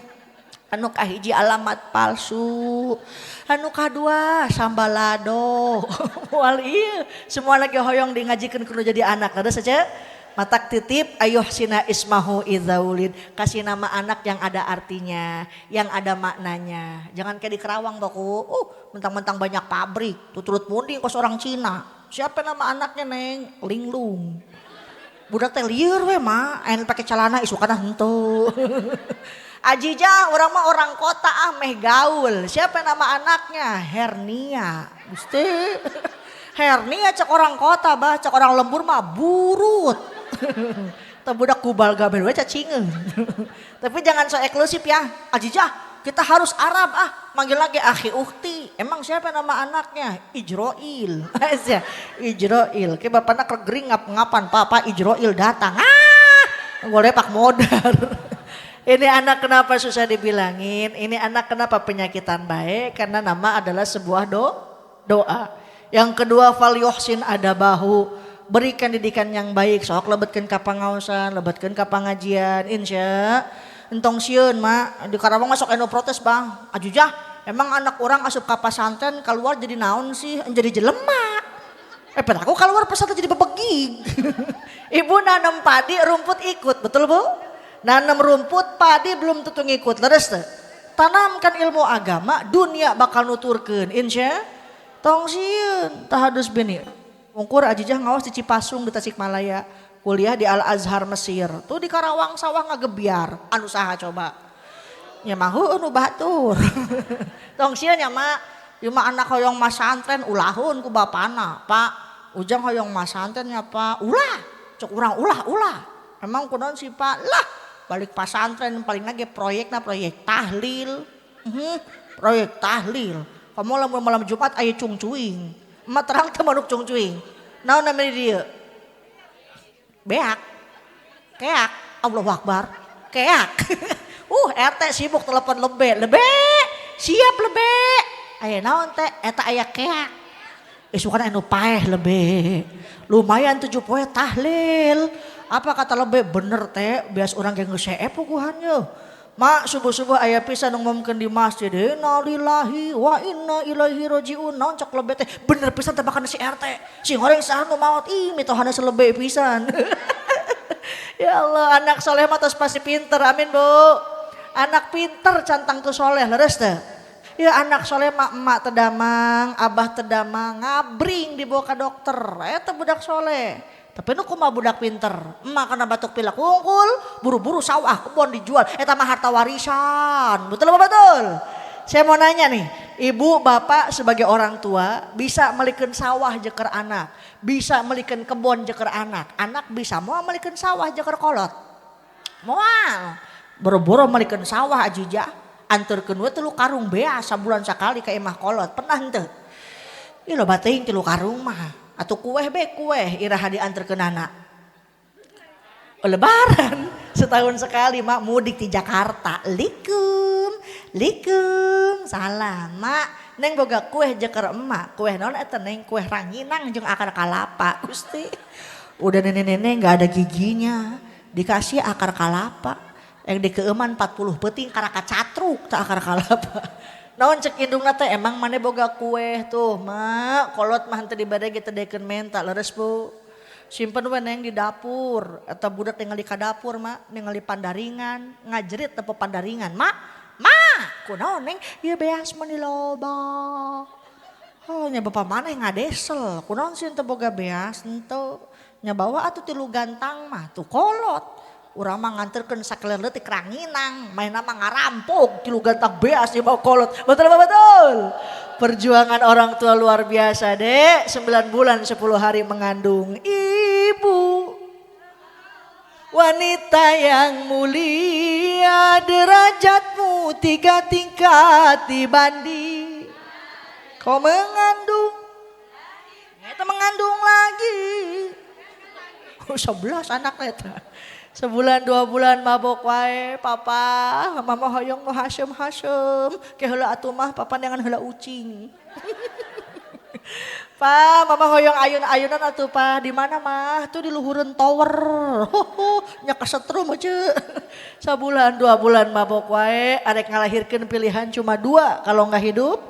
Anu kahiji alamat palsu, anu kadua sambalado. Moal ieu, semua lagi hoyong di ngajikeun kudu jadi anak, ada saja. Matak titip ayuh sina ismahu idzaulid, kasih nama anak yang ada artinya, yang ada maknanya. Jangan kayak di Kerawang baku, mentang-mentang banyak pabrik, tuturut munding kos orang Cina. Siapa nama anaknya neng? Linglung. Budak teh lieur we mah, aya pake celana isukana henteu. Ajijah orang mah orang kota ah meh gaul. Siapa nama anaknya? Hernia. Gusti. Hernia cek orang kota bah, cek orang lembur mah burut. Teu budak kubal gabel we cacingeun. Tapi jangan so eksklusif ya. Ajijah, kita harus Arab ah, manggil lagi akhi ukhti. Emang siapa nama anaknya? Ijroil. Ijroil. Ke bapakna kegering ngap-ngapan, papa Ijroil datang. Ah, boleh pak modar. Ini anak kenapa susah dibilangin? Ini anak kenapa penyakitan baik? Karena nama adalah sebuah doa. Yang kedua fal yuhsin adabahu. Berikan didikan yang baik, sok lebetkeun ka pangaosan, lebetkeun ka pangajian, insya. Entong sieun mak, di Karawang mah sok anu protes bang. Ajujah, emang anak orang asup ka pasantren keluar jadi naon sih? Jadi jelema. Aku keluar pesantren jadi bebegig. Ibu nanam padi, rumput ikut, betul bu? Nanam rumput, padi belum tentu ngikut, leres teu? Tanamkan ilmu agama, dunia bakal nuturkeun, insya. Tong sieun, tahadus bini. Ungkur ajijah ngawas di Cipasung di Tasikmalaya. Kuliah di Al Azhar Mesir. Tuh di Karawang sawah ngagebiar. Anu saha coba? Nya mah heueuh nu batur. Tong sieun nya mak, ieu mah anak hoyong masantren ulahun ku bapana. Pak, Ujang hoyong masantren nya Pak. Ulah, cek urang ulah ulah. Emang kunaon sih Pak? Lah, balik pasantren paling lagi proyekna proyek tahlil. Proyek tahlil. Kamu lamun malam Jumat aya cungcuing. Emak terang teu manuk cungcuing. Naon namanya dia? Beak. Keak. Allahu Akbar. Keak. RT sibuk telepon lebe. Lebe. Siap lebe. Aya naon teh? Eta aya keak. Isukan anu paeh lebe. Lumayan 7 poe tahlil. Apa kata lebe? Bener teh, bias urang ge geus seep puguhan ye. Mak subuh-subuh aya pisan nu ngumumkeun di masjid, innalillahi wa inna ilaihi rajiun. Naon cek lebe teh? Bener pisan tebakan si RT. Si goreng saha nu maot? Ih, mitohana selebe pisan. Ya Allah, anak soleh mah tos pasti pinter. Amin, Bu. Anak pinter cantang tu soleh, leres teh. Ya anak soleh mah emak tedamang, abah tedamang, ngabring dibawa ke dokter. Eta budak soleh. Tapi nu kumaha budak pinter, emak kena batuk pilek wungkul, buru-buru sawah kebon dijual, eta mah harta warisan. Betul apa betul? Saya mau nanya nih, ibu bapak sebagai orang tua bisa melikeun sawah jeker anak, bisa melikeun kebon jeker anak, anak bisa moal melikeun sawah jeker kolot. Moal, boro-boro melikeun sawah ajijah, anterkeun we 3 karung beas sabulan sakali ka imah kolot, pernah henteu? Ih loba teuing 3 karung mah. Atau kueh be kueh iraha diantarkeun anak. Lebaran setahun sekali mak mudik di Jakarta. Likum, likum, salam mak. Neng boga kueh jeker emak, kueh naon eta neng kueh ranginang jeung akar kalapa. Gusti. Udah nenek-nenek enggak ada giginya, dikasih akar kalapa. Yang dikeuman 40 peuting karaka catruk ta akar kalapa. Naon cek indungna teh emang mane boga kueh tuh mak kolot mah henteu dibere ge teu dekeun menta leres Bu. Simpen we neng di dapur eta budak ningali ka dapur mak ningali pandaringan ngajerit tepo pandaringan mak mak kunaon neng ieu beas mah loba. Oh nya bapa maneh ngadesel kunaon sieun teu boga beas henteu nya bawa atuh 3 gantang mah tuh kolot. Urang mah nganterkeun sakeler leutik ranginang, mainna mah ngarampok 3 gantang beas di bawah kolot. Betul apa betul? Perjuangan orang tua luar biasa, Dek. 9 bulan 10 hari mengandung ibu. Wanita yang mulia, derajatmu 3 tingkat dibanding. Kau mengandung, eta mengandung lagi. Oh, 11 anak eta. Sebulan 2 bulan mabok wae papa, mama hoyong nu hasem-hasem, ke heula atuh mah papa neangan heula ucing. Pa, mama hoyong ayun-ayunan atuh pa, di mana mah? Tuh di luhureun tower. Hoho, nya kasetrum aja. Sabulan 2 bulan mabok wae, arek ngalahirkeun pilihan cuma 2, kalau nggak hidup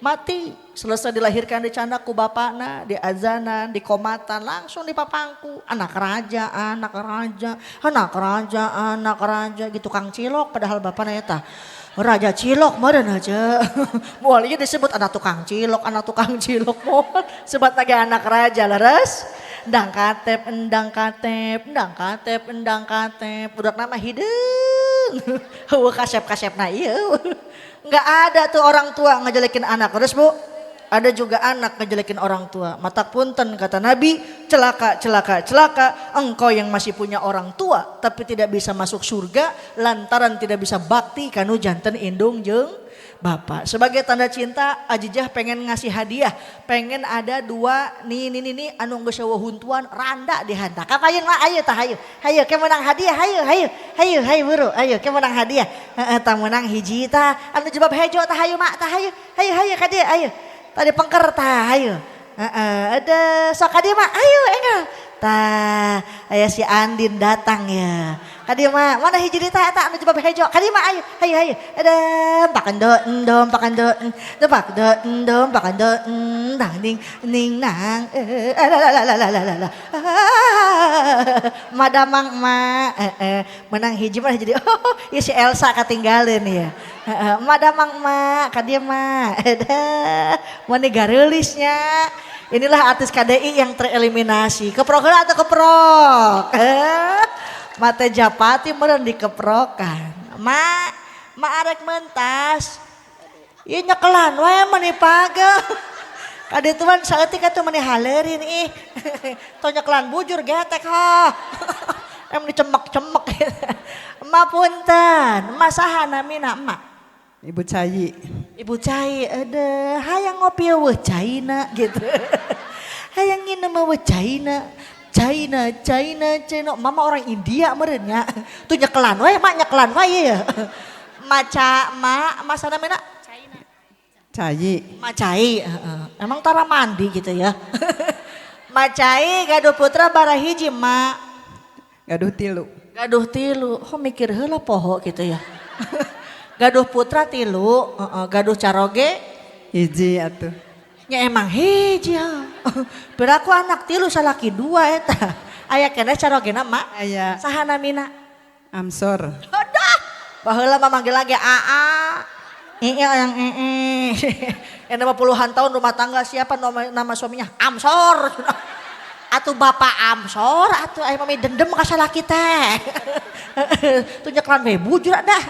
mati. Selesai dilahirkan dicandak ku bapakna, diazanan, dikomatan, langsung dipapangku. Anak raja, anak raja, anak raja, anak raja gitu kang cilok padahal bapakna eta. Raja cilok meureun aja. Moal ieu disebut anak tukang cilok moal. Sebat lagi anak raja leres. Endang katep, endang katep, endang katep, endang katep. Budak nama hideung. Heueuh kasep-kasepna ieu. Enggak ada tuh orang tua ngejelekin anak. Terus Bu, ada juga anak ngejelekin orang tua. Mata punten kata Nabi, celaka, celaka, celaka. Engkau yang masih punya orang tua tapi tidak bisa masuk surga lantaran tidak bisa bakti kanu janten indung jeung bapak. Sebagai tanda cinta, Ajijah pengen ngasih hadiah, pengen ada 2 nih nih nih anu geus huntuan randa dihantar. Kapayeun mah ayo tah hayu. Hayu ke menang hadiah, hayu hayu. Hayu hayu buru, ayo ke menang hadiah. Heeh tah menang hiji tah anu jebab hejo tah hayu mak tah hayu. Hayu hayu ka dieu ayo. Tadi pengker tah hayu. Heeh ada sok ka dieu mak ayo enggal. Tah aya si Andin datang ya. Ka dieu mah mana hiji deui tah eta anu jebab hejo. Ka dieu mah ayo hayu hayu. Ada pakando endom pakando pakando endom pakando endang ning ning nang la. Madamang ma menang hiji mah jadi oh ieu si Elsa katinggalin ya. Madamang ma ka dieu mah. Ada mun gareulisnya. Inilah artis KDI yang tereliminasi. Keprok atau keprok? Mate Japati meureun dikeprokan. Ma, ma arek mentas. Ieu nyekelan wae meuni pageuh. Kadituan saeutik atuh meuni haleurin ih. Tong nyekelan bujur getek ha. Em dicemek-cemek. Emak punten, emak saha namina emak? Ibu Cai. Ibu Cai, aduh, hayang ngopi eueuh caina gitu. Hayang nginum eueuh caina. China, China, China. Mama orang India meureun nya. Tuh nyekelan wae, mak nyekelan wae ya. Maca, mak, masa namina? Cai. Mak Cai, heeh. Emang tara mandi gitu ya. Mak Cai gaduh putra barahiji mak. Gaduh tilu. Gaduh tilu, oh mikir heula poho gitu ya. Gaduh putra tilu, heeh, gaduh caroge hiji atuh. Nya emang hiji ya. Piraku anak tilu salaki dua eta. Aya keneh carogena mak? Aya. Saha namina? Amsor. Aduh, baheula mah manggil lagi AA. Ee yang ee. Yang puluhan tahun rumah tangga siapa nama suaminya? Amsor. Atuh bapak Amsor atuh aya mami dendem ka salaki teh. Tuh nyeklan we bujur dah.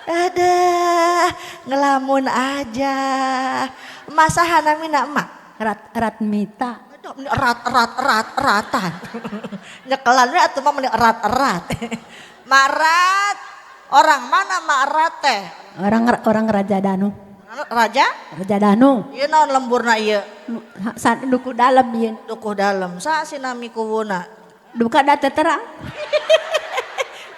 Aduh, ngelamun aja. Masa namina emak? Rat Ratmita. Aduh, erat erat erat eratan. Nyekelan we atuh mah meni erat erat. Marat, orang mana mak erat teh? Orang Raja Danu. Raja? Raja Danu. Ieu naon lemburna ieu? Dukuh dalem ieu. Dukuh dalem. Sa sinami kuwuna? Duka da teu terang.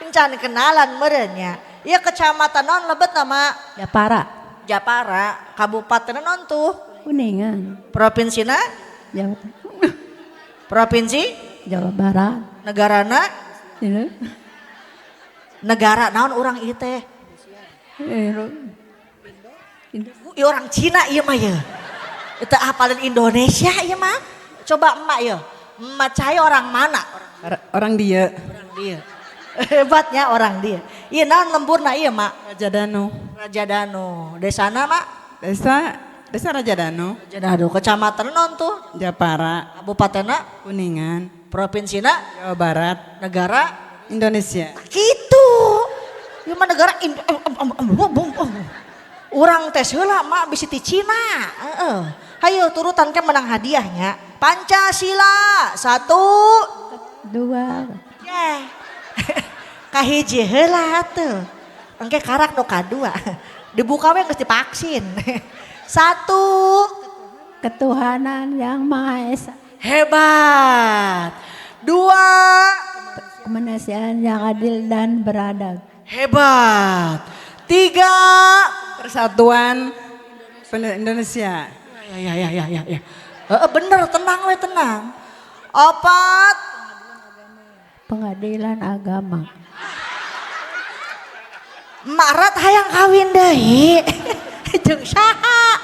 Encan kenalan meureun nya. Ieu kecamatan naon lebet nama? Japara. Japara, kabupaten naon tuh? Kuningan. Provinsina? Jawa. Provinsi? Jawa Barat. Negarana? Iya. Negara naon urang ieu teh? Ieu orang Cina ieu mah ye. Itu apalin Indonesia ieu mah. Coba emak ye. Emak Cai orang mana? Orang dia. Orang dia. Hebatnya orang dia. Ieu naon lemburna ieu mak? Raja Danu. Raja Danu. Desana mak? Desa Raja Danu. Raja Danu. Kecamatan naon tuh? Japara. Kabupatenna? Kuningan. Provinsina? Jawa Barat. Negara? Indonesia. Gitu. Ieu mah negara urang tes heula mak bisi ti Cina. Heeh. Hayo turutan ke menang hadiahnya. Pancasila 1 2. Yeah. Kahiji heula atuh. Engke karak nu kadua. Dibuka we geus divaksin. 1. Ketuhanan yang Maha Esa. Hebat. 2. Kemanusiaan yang adil dan beradab. Hebat. 3. Persatuan Indonesia. Ya. Bener, tenang we tenang. 4. Pengadilan agama. Marat hayang kawin deui. Jeung saha?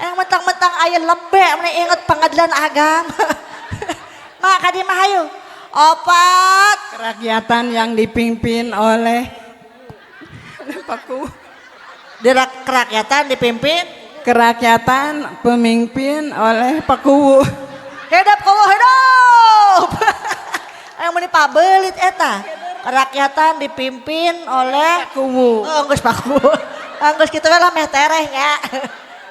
Yang mentang-mentang aya lebe meni inget pengadilan agama. Mak kadi mah hayu. 4. Kerakyatan yang dipimpin oleh Paku. Kerakyatan dipimpin? Kerakyatan pemimpin oleh Pakuwu. Hidup kuwu hidup. Yang meni pabelit eta. Kerakyatan dipimpin oleh Pakuwu. Oh, geus Pakuwu. Geus kitu we lah meh tereh nya.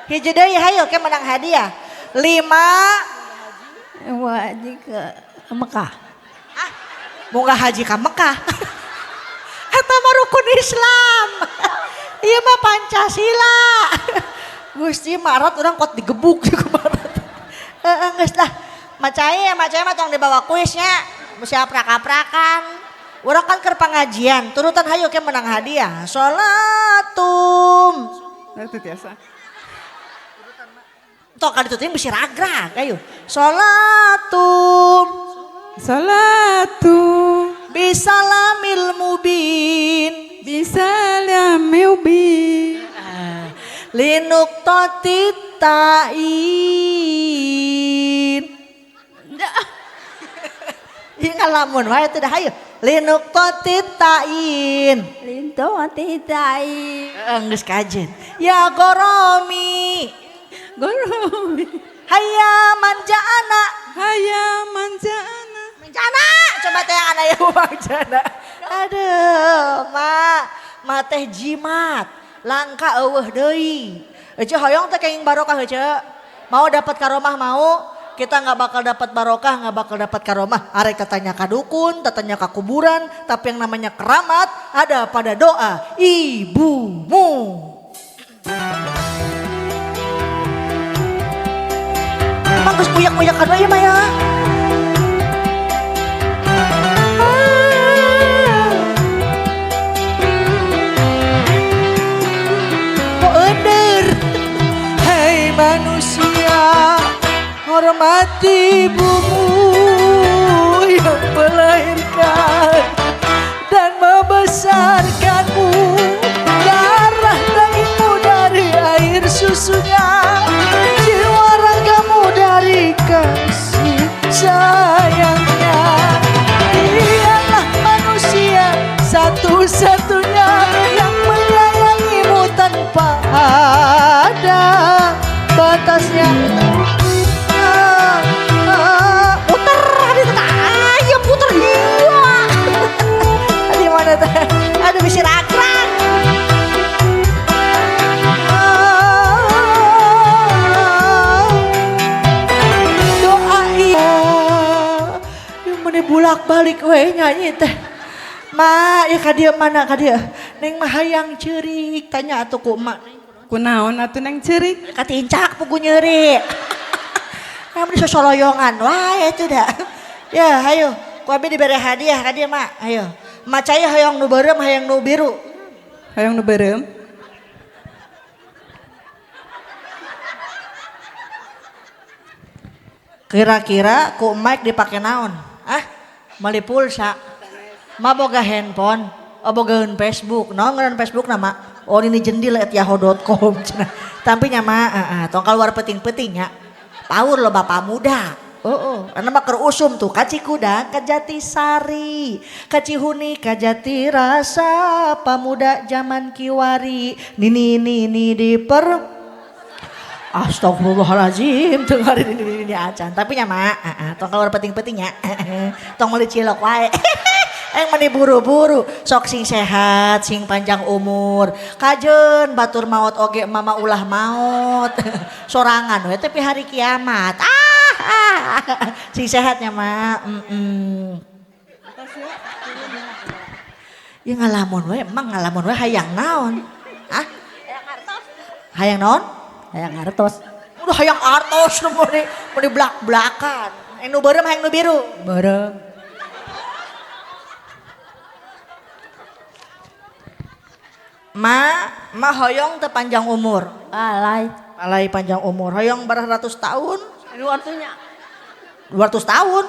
Hiji deui hayu ke menang hadiah. 5. Haji ke Mekah. Ah, munggah haji ke Mekah. Eta mah rukun Islam. Ieu mah Pancasila. Gusti marat urang kuat digebuk ku marat. Heeh geus lah. Macai mah tong dibawa kuisnya. Mesti aprak-aprakan. Urang kan keur pengajian, turutan hayu ke menang hadiah. Sholatum. Itu biasa. Tok kali itu bisi ragrag ayo. Sholatum. Sholatum. Bisalamil mubin. Bisalamil mubin. Linuqtati ta'in. Ieu ngalamun wae teh hayu. Linuqtati ta'in. Linuqtati ta'in. Geus kajen. Ya goromi. Goromi. Hayya manjana. Hayya manjana. Manjana. Coba teh anak ya manjana. Aduh, ma teh jimat. Langka eueuh deui. Ece hoyong teh kenging barokah ece. Mau dapat karomah mau, kita nggak bakal dapat barokah, nggak bakal dapat karomah. Arek tatanya ka dukun, tatanya ka kuburan, tapi yang namanya keramat ada pada doa ibumu. Emang geus uyak-uyakan we mah ya. Hei manusia, hormati ibumu yang melahirkan dan membesarkanmu. Darah dagingmu dari air susunya, jiwa ragamu dari kasih sayangnya. Dialah manusia satu-satunya yang menyayangimu tanpa ada batasnya. Puter, ayo puter, iya. Di mana teh? Aduh bisa rakrak. Doa iya, yang mana bulak-balik we nyanyi teh. Ma, ya ka dieu mana ka dieu? Neng mah hayang ceurik, tanya atuh ku emak. Kunaon atuh neng ceurik? Katincak pugu nyeri. Kamu di sosoloyongan wae itu dah. Ya, ayo. Ku abi dibere hadiah ka dieu, Mak. Ayo. Ma caya hayang nu beureum, hayang nu biru. Hayang nu beureum. Kira-kira ku Mike dipake naon? Ah, meuli pulsa. Ma boga handphone, oh bogaeun Facebook. Naon ngaran Facebook nama? Oh ini jendil @yahoo.com cenah. Tapi nya mah tong keluar penting-penting nya. Power lo bapak muda. Oh, karena mah keur usum tuh ka Cikuda, ka Jatisari, ka Cihuni, ka Jatirasa, pamuda zaman kiwari. Nini nini di per Astagfirullahalazim, teu ngari nini nini acan. Tapi nya mah tong keluar penting-penting nya. Tong meuli cilok wae. Yang meni buru-buru, sok sing sehat, sing panjang umur. Kajen batur maut oge mama ulah maut. Sorangan we tapi hari kiamat. Sing sehatnya mah. Ya ngalamun we, emang ngalamun we hayang naon? Hah? Hayang naon? Hayang artos. Udah hayang artos nu meni blak-blakan. Yang nu beureum hayang nu biru? Beureum. Ma hoyong teu panjang umur. Alay. Alay panjang umur. Hoyong beratus tahun. 200-nya. 200 tahun.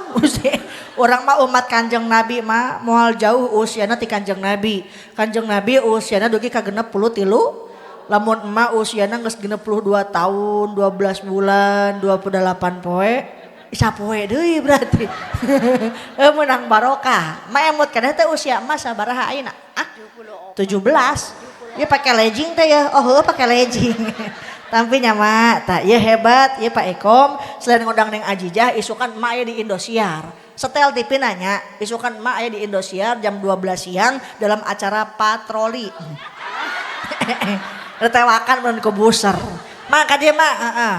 Orang mah umat Kanjeng Nabi mah moal jauh usiana ti Kanjeng Nabi. Kanjeng Nabi usiana dugi ka 63. Lamun emak usiana geus 62 tahun, 12 bulan, 28 poe. Sapoe deui berarti. Menang barokah. Ma emut kana teh usia emak sabaraha ayeuna? Ah? 17. Ya pakai legging teh ya. Oh, heuh pakai legging. Tapi nya mak, tak ya hebat, ya Pak Ekom, selain ngundang Neng Ajijah, isukan emak aya di Indosiar. Setel TV nanya, isukan emak aya di Indosiar jam 12 siang dalam acara patroli. Retewakan mun ku buser. Mak ka dieu mak, heeh.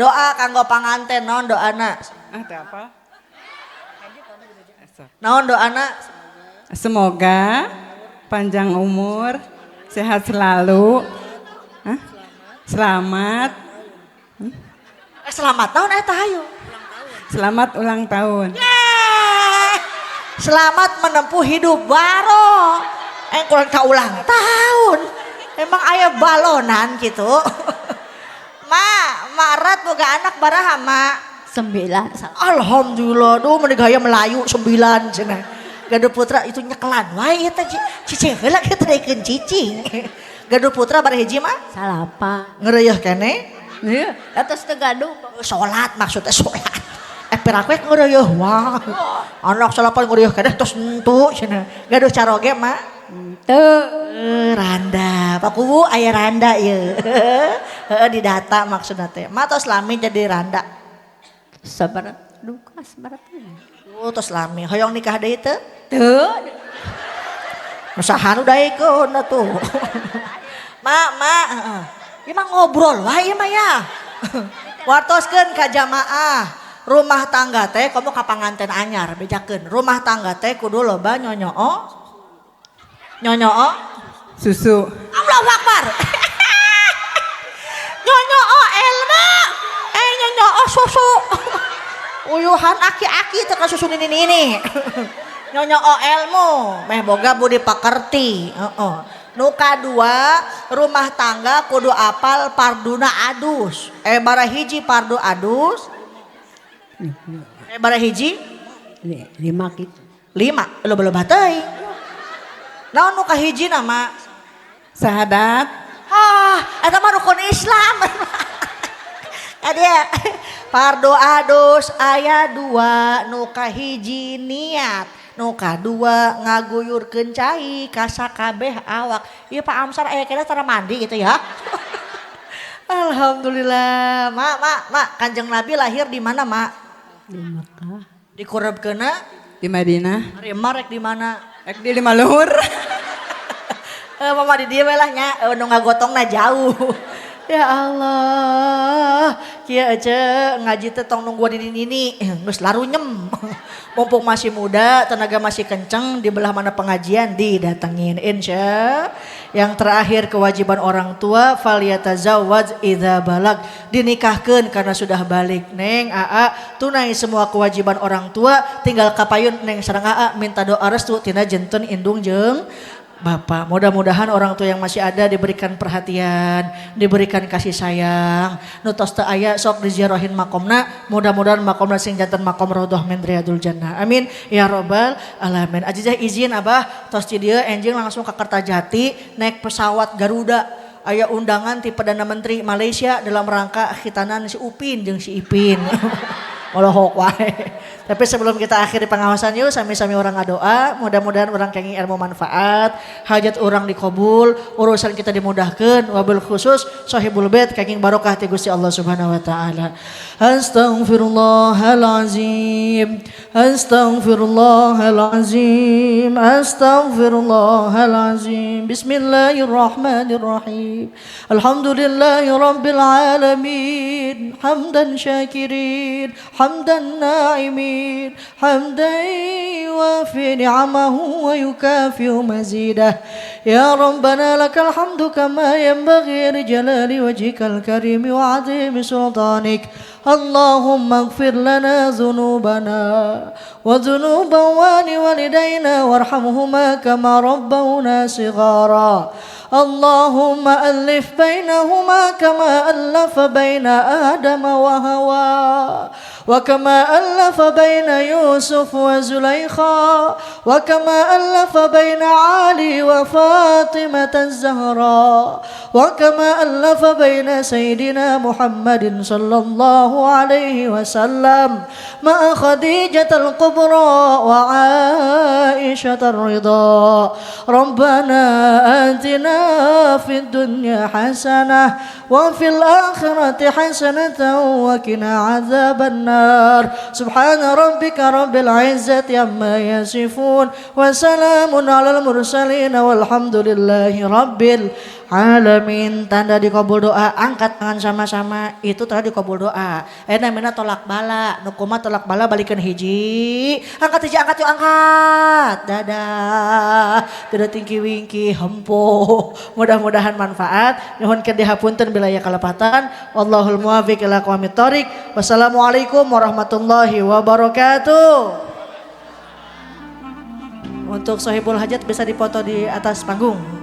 Doa kanggo panganten naon doana? Ah, teh apa? Naon doana? Semoga panjang umur, sehat selalu. Hah? Selamat. Selamat tahun eta hayu. Selamat ulang tahun. Yeay. Selamat menempuh hidup baru. Kurang ka ulang tahun. Emang aya balonan gitu. Ma, Maret boga anak baraha, Ma? 9. Alhamdulillah, duh meni gaya Melayu 9 cenah. Gaduh putra itu nyekelan wae eta cicing heula kitu daekeun cicing. Gaduh putra bar hiji mah? 9. Ngeureuh keneh? Iya, atos teu gaduh. Salat maksudnya salat. Piraku ngeureuh wah. Anak 9 ngeureuh keneh tos entu cenah. Gaduh caroge mah? Henteu. Randa, Pak Kuwu aya randa ieu. Heeh didata maksudna teh. Ma tos lami jadi randa. Sabar duka sabar. Oh, tos lami. Hoyong nikah deui teu? Teu. Saha nu daekeun atuh. Mak, mak, heeh. Ieu mah ngobrol wae ieu mah ya. Wartoskeun ka jamaah. Rumah tangga teh komo ka panganten anyar bejakeun. Rumah tangga teh kudu loba nyonyoo. Nyonyoo susu. Allahu Akbar. Nyonyoo ilmu. Nyonyoo susu. Uyuhan aki-aki teh ka susu nini-nini. Nyonyoo ilmu, meh boga budi pakerti. Heeh. Nu kadua, rumah tangga kudu apal parduna adus. Bara hiji pardu adus. Bara hiji? 5 gitu. 5, loba-loba teuing. Naon nu kahiji nama? Sahadat. Hah, eta mah rukun Islam. Adia, pardu adus aya 2, nu kahiji niat, nu kadua ngaguyurkeun cai ka sakabeh awak. Ieu Pak Amsar aya keneh tara mandi gitu ya. Alhamdulillah. Mak, mak, mak, Kanjeng Nabi lahir di mana, Mak? Di Mekah. Dikurebkeunna di Madinah. Ari emak rek di mana? Rek di lima luhur. Mama di dieu we lah nya, nu ngagotongna jauh. Ya Allah, kieu ece ngaji teh tong nungguan nini-nini, geus larunyem. Mumpung masih muda, tenaga masih kenceng, di belah mana pengajian didatengin insya. Yang terakhir kewajiban orang tua falyatazawwaj idza balag, dinikahkeun karena sudah balik. Neng aa tunai semua kewajiban orang tua, tinggal kapayun neng sareng aa minta doa restu tina jentun indung jeung Bapak. Mudah-mudahan orang tua yang masih ada diberikan perhatian, diberikan kasih sayang. Nu tos teu aya sok diziarahin makomna, mudah-mudahan makomna sing janten makom raudhah min riyadul jannah. Amin ya robbal alamin. Azizah izin Abah, tos di dieu enjing langsung ke Kertajati naik pesawat Garuda. Aya undangan ti Perdana Menteri Malaysia dalam rangka khitanan si Upin jeung si Ipin. Olohok wae. Tapi sebelum kita akhiri pengawasan yuk sami-sami orang ngadoa, mudah-mudahan orang kenging ilmu manfaat, hajat orang dikabul, urusan kita dimudahkan, wabil khusus sahibul bait kenging barokah ti Gusti Allah Subhanahu wa taala. Astaghfirullahalazim, astaghfirullahalazim, astaghfirullahalazim. Bismillahirrahmanirrahim. Alhamdulillahirabbil alamin, hamdan syakirin, hamdan na'imin, hamdan yuwafi ni'amahu wa yukafi'u mazidah. Ya Rabbana lakal hamdu kama yanbaghi li jalali wajhikal karimi wa 'azimi sultanik. Allahumma ighfir lana dzunubana wa dzunuba walidayna warhamhuma kama rabbawna shighara. Allahumma alif bainahuma kama allafa baina Adama wa Hawa wa kama allafa baina Yusuf wa Zulaikha wa kama allafa baina Ali wa Fatimah az-Zahra wa kama allafa baina Sayyidina Muhammadin sallallahu alaihi wasallam ma'a Khadijah al-Kubra wa Aisyah ar-Ridha. Rabbana atina في الدنيا حسنة وفي الآخرة حسنة وقنا عذاب النار. سبحان ربك رب العزة عما يصفون وسلام على المرسلين والحمد لله رب alamin. Tanda dikabul doa, angkat tangan sama-sama, itu tanda dikabul doa. Namina tolak bala, nu kumaha tolak bala balikeun hiji, angkat hiji, angkat yuk angkat, dadah, tidak tingki wingki, hempo. Mudah-mudahan manfaat. Nyuhunkeun dihapunten bila aya kalepatan. Wallahul muwaffiq ila aqwamit thoriq. Wassalamualaikum warahmatullahi wabarakatuh. Untuk sohibul hajat bisa dipoto di atas panggung.